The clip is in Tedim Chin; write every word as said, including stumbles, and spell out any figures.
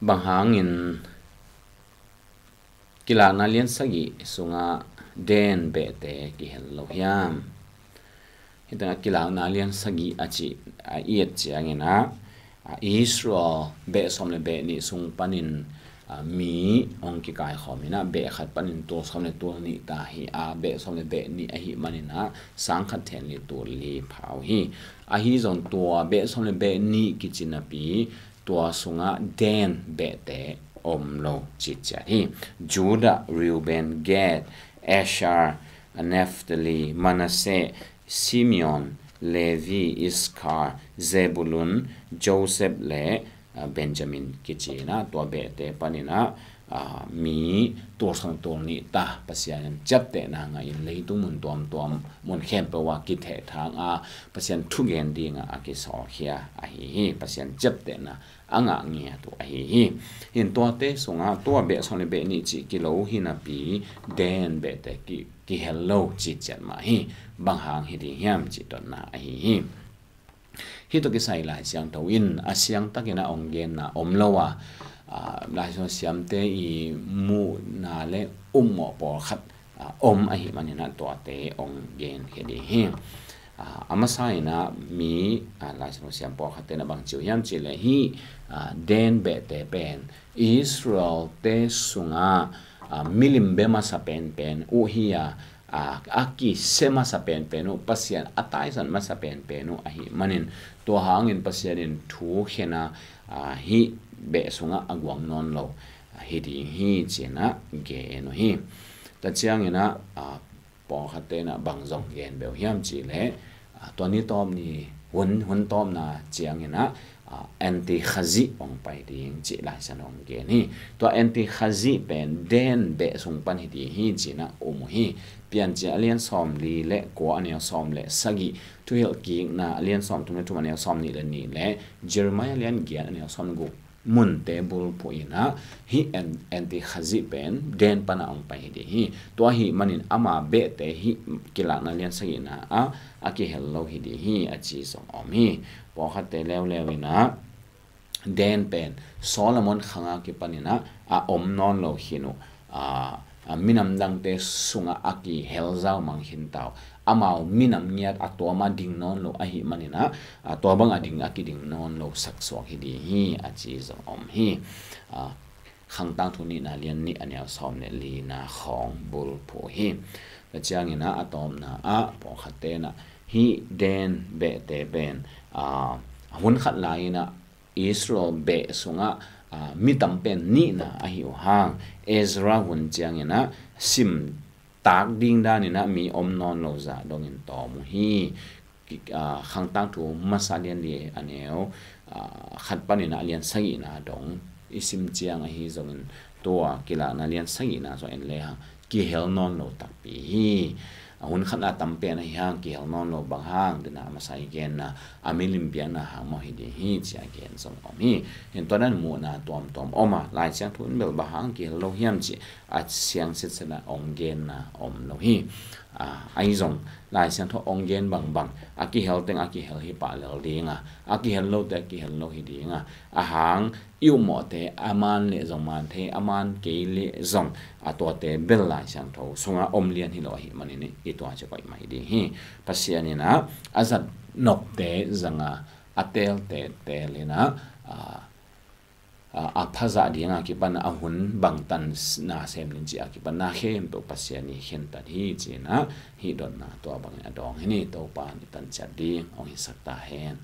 Bang hangin Kilakna lian sagih sungah den behte kihel lo hiam? Hih tengah Kilakna lian sagih a cih a i et ciangin ah, a, Israel beh sawm le beh nih sung panin, a, mi hong kikaikhawm in ah, beh khat panin tul sawm le tul nih ta hi a, beh sawm le beh nih ahih manin ah sang khat then li tul li pha uh hi. Ahi zong tua beh sawm le beh nih kici napi tua sungah den behte om lo ciciat hi. Judah, Reuben, Gad, Asher, Naphtali, Manasseh, Simeon, Levi, Issachar, Zebulun, Joseph le, ah, Benjamin kici in ah, tua behte panin ah, ah, mi tul sawm tul nih ta Pasian in ciaptehna ngah in, leitung mun tuamtuam mun khempeuh ah kithehthang a, Pasian thugen dingah a kisawlkhia ahi hi. Pasian ciaptehna a ngah ngiat uh ahi hi. Hih tuate sungah tua beh sawm le beh nih cih kilo hi napi, den behte ki, kihel lo ciciat mah hi. Bang hang hi ding hiam cih dotna ahi hi. Hih tawh kisai Lai Siangtho in a siangtakin a hong genna om lo a, a, Lai Siangtho siamte i muhna le ummawh pawlkhat, a, om ahih manin ah tuate hong genkhia ding hi. A, a masa in ah mi, a, Lai Siangtho siam pawlkhatte in ah bang ci uh hiam cih leh hih, a, den behte pen Israel-te sungah, a, milim bia masa penpen uh hi a, a, a kisia masa penpen uh, Pasian a taisan masa penpen uh ahih manin, tua hangin Pasian in thu khen a, a, hih beh sungah a guang nawn lo, a, hi ding hi ci-in ah gen uh hi. Tua ciangin ah, a, pawlkhatte in ah bang zong gen beh uh hiam cih leh, a, tua ni tawp ni hun, hun tawpna ciangin ah, a, anti-Khazih hong pai ding cih Lai Siangtho hong gen hi. Tua anti-Khazih pen den beh sung pan hi ding hi ci-in ah um uh hi. Piancil a lian sawm li le kua, a neu sawm le sagih, Thuhilh Kikna a lian sawm thum le thum, a neu sawm nih le nih le Jeremiah a lian giat, a neu sawm le guk munte bulphuh in ah hih an, anti-Khazih pen den pan ah hong pai hi ding hi. Tua ahih manin ama behte hih Kilakna lian sagihna ah a kihel lo hi ding hi a ci zong om hi. Pawlkhatte leuleu in ah den pen Solomon khang a kipan in ah a om nawn lo khin uh, a, a, minam dangte sungah a kihel zaumang khin ta uh. Amau minam ngiat a tuam a ding nawn lo ahih manin ah, a, tua bang a ding a kiding nawn lo saksuak hi ding hi a ci zong om hi. A, Khang Tangthu nihna lian nih, a neu sawm le lina khawng bulphuh hi. Tua ciangin ah a tawpna ah pawlkhatte in ah hih den behte pen, a, hun khat lai in ah Israel beh sungah, a, mi tam pen nihna ahi uh hang, Ezra hun ciangin ah sim tak ding danin ah mi om nawn lo zah dongin tawm uh hi. Ki-, a, Khang Tangthu masa lian li, a neu, a, khat panin ah lian sagihna dong i sim ciang ahi zongin, tua Kilakna lian sagihna zong en lehang kihel nawn lo takpi hi. A, hun khat a tam pen ahi hang kihel nawn lo, bang hang, dena masa i genna, a milim biakna hang maw hi ding hi ci-a gen zong om hi. Hih tua dan muhna tuamtuam om a, Lai Siangtho in bel bang hang kihel lo hiam cih a siang sitset a hong genna om lo hi. A, ahi zong Lai Siangtho hong gen bangbang a kihel teng a kihel hi pah lel ding a, a kihel lote a kihel lo hi ding a, a hang i ummawhte a man leh zong man thei, a man kei leh zong, a, tuate bel Lai Siangtho sungah om lian hi lo ahih manin i tua ci koih mai ding hi. Pasian in ah a zat nopte zang a, a teelte teel in ah, a, a, a phazah ding a kipan a hun bangtan s-, na sem ning cih a kipan na khempeuh Pasian i khentat hi ci-in ah hih dotna tua bangin a dawng hi ni. Topa in i tan ciat ding hong hisak ta hen.